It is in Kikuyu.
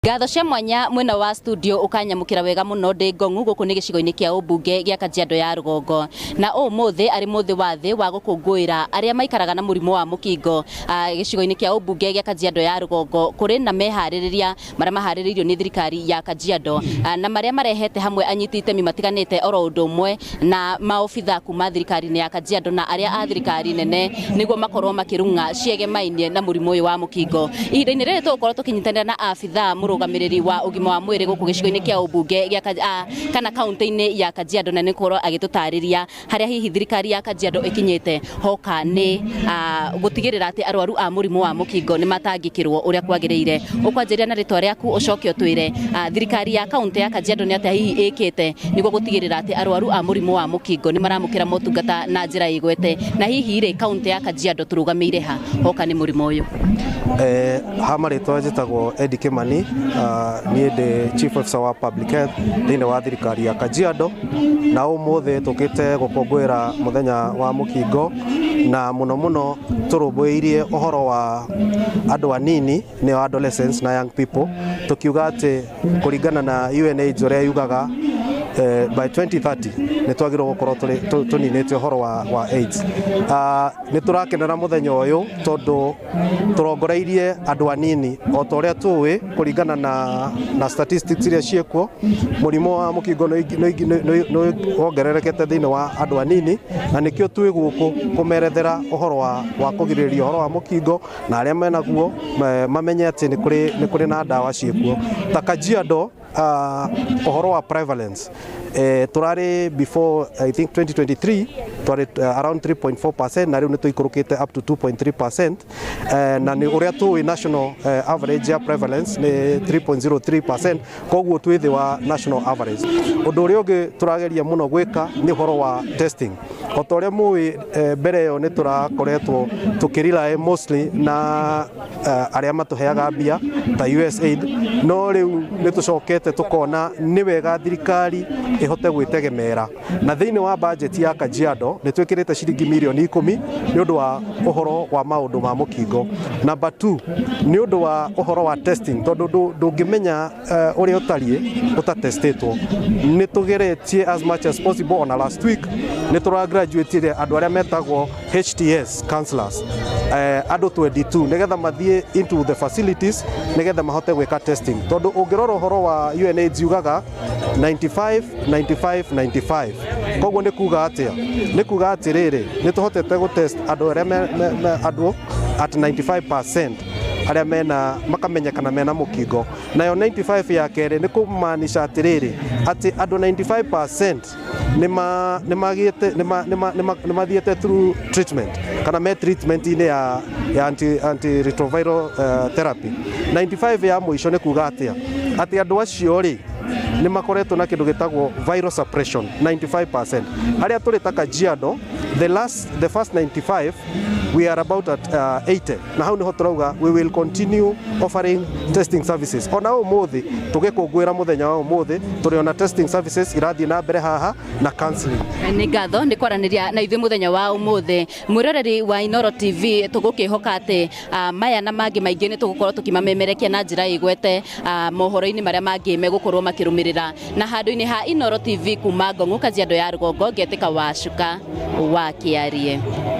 Ngatho cia mwanya mwena wa studio ukanyamukira wega muno ndi Ngongu. Guku ni gicigo-ini kia ubunge gia Kajiado ya Rugongo, na umuthi ari muthi wa thi wa gukungũira aria maikaraga na murimu wa mukingo gicigo-ini kia ubunge gia Kajiado ya Rugongo. Kuri na meharĩrĩria maria maharĩrĩirio nĩ thirikari ya Kajiado na maria marehete hamwe anyiti itemi matiganĩte oro ũndũ ũmwe na maobitha kuma thirikari-inĩ ya Kajiado na arĩa a thirikari nene, nĩguo makorwo makĩrung'a ciegemainie na mũrimũ ũyũ wa mũkingo. Ihinda-inĩ rĩrĩ tũgũkorwo tũkĩnyitanĩra na abitha mũrũgamĩrĩri wa ũgima wa mwĩrĩ gũkũ gĩcigo-inĩ kĩa ũmbunge gĩa kana kaunti-inĩ ya Kajiado, na nĩ gũkorwo agĩtũtarĩria harĩa hihi thirikari ya Kajiado ĩkinyĩte hoka nĩ gũtigĩrĩra atĩ arwaru a mũrimũ wa mũkingo nĩ matangĩkĩrwo ũrĩa kwagĩrĩire. Ũkwanjĩrĩria na rĩtwa rĩaku, ũcoke ũtwĩre thirikari ya kaunti ya Kajiado nĩ atĩa hihi ĩkĩte nĩguo gũtigĩrĩra atĩ arwaru a mũrimũ wa mũkingo nĩ maramũkĩra motungata na njĩra ĩgwete, na hihi rĩ, kaunti ya Kajiado tũrũgamĩire ha hoka nĩ mũrimũ ũyũ? Ha marĩtwa njĩtagwo Eddie Kimani. Niĩ ndĩ Chief Officer wa Public Health thĩinĩ wa thirikari ya Kajiado, na ũmũthĩ tũkĩte gũkũngũĩra mũthenya wa mũkingo, na mũno mũno tũrũmbũirie ũhoro wa andũ anini, nĩo adolescents na young people, tũkiuga atĩ kũringana na UNAIDS ũrĩa yugaga, by 2030 nĩ twagĩrĩirwo gũkorwo tũninĩte ũhoro wa AIDS. Nĩ tũrakenera mũthenya ũyũ tondũ tũrongoreirie andũ anini. O ta ũrĩa tũĩ, kũringana na statistics iria ciĩkuo, mũrimũ wa mũkingo nĩ wongererekete thĩinĩ wa andũ anini, na nĩkĩo twĩ gũkũ kũmerethera ũhoro wa kũgirĩrĩria ũhoro wa mũkingo, na arĩa menaguo mamenye atĩ nĩ kũrĩ na ndawa ciĩkuo. Ta Kajiado, ũhoro wa prevalence, turarĩ before, I think 2023, twarĩ around 3.4%, na rĩu nĩ tũikũrũkĩte up to 2.3%, na nĩ ũrĩa tũĩ national average ya prevalence nĩ 3.03%, koguo twĩ thĩ wa national average. Ũndũ ũrĩa ũngĩ tũrageria mũno gwĩka nĩ ũhoro wa testing. O ta ũrĩa mũĩ, mbere ĩyo nĩ tũrakoretwo tũkĩrely mostly na arĩa matũheaga mbia ta USAID, no rĩu nĩ tũcokete tũkona nĩ wega thirikari ĩhote gwĩtegemera, na thĩinĩ wa budget ya Kajiado nĩ twĩkĩrĩte ciringi mirioni 10 nĩ ũndũ wa ũhoro wa maũndũ ma mũkingo. Number 2, nĩ ũndũ wa ũhoro wa testing, tondũ ndũngĩmenya ũrĩa ũtariĩ ũtatestĩtwo. Nĩ tũgeretie as much as possible. Ona last week nĩ tũra graduate andũ arĩa metagwo HTS counselors, andũ 22, nĩgetha mathiĩ into the facilities nĩgetha mahote gwĩka testing, tondũ ũngĩrora ũhoro wa UNAIDS yugaga 95 95 95. Koguo nĩ kuga atĩa? Nĩ kuga atĩrĩrĩ, nĩ tũhotete gũtest andũ arĩa me andũ at 95% arĩa mena makamenyekana mena mũkingo. Nayo 95 ya kerĩ nĩ kũmaanisha atĩrĩrĩ, atĩ andũ 95% nĩ magĩte nĩ mathiĩte through treatment kana me treatment-inĩ ya antiretroviral therapy. 95 ya mũico nĩ kuga atĩa? Atĩ andũ acio rĩ, nĩ makoretwo na kĩndũ gĩtagwo viral suppression 95%. Harĩa tũrĩ ta Kajiado, the first 95, we are about at 80, na hau niho tũrauga we will continue offering testing services. Ona ũmũthĩ tũgĩkũngũĩra mũthenya wa ũmũthĩ, tũrĩ ona testing services irathiĩ na mbere haha na counseling. Nĩ ngatho nĩ kwaranĩria na ithuĩ mũthenya wa ũmũthĩ. Mwĩroreri wa Inoro TV, tũgũkĩhoka atĩ maya na mangĩ maingĩ nĩ tũgũkorwo tũkĩmamemerekia na njĩra ĩgwete mohoro-inĩ marĩa mangĩ megũkorwo makĩrũmĩrĩra. Na handũ-inĩ ha Inoro TV, kuma Ngong'u, Kajiado ya Rũgongo, ngetĩka Wacuka wa Kĩarie.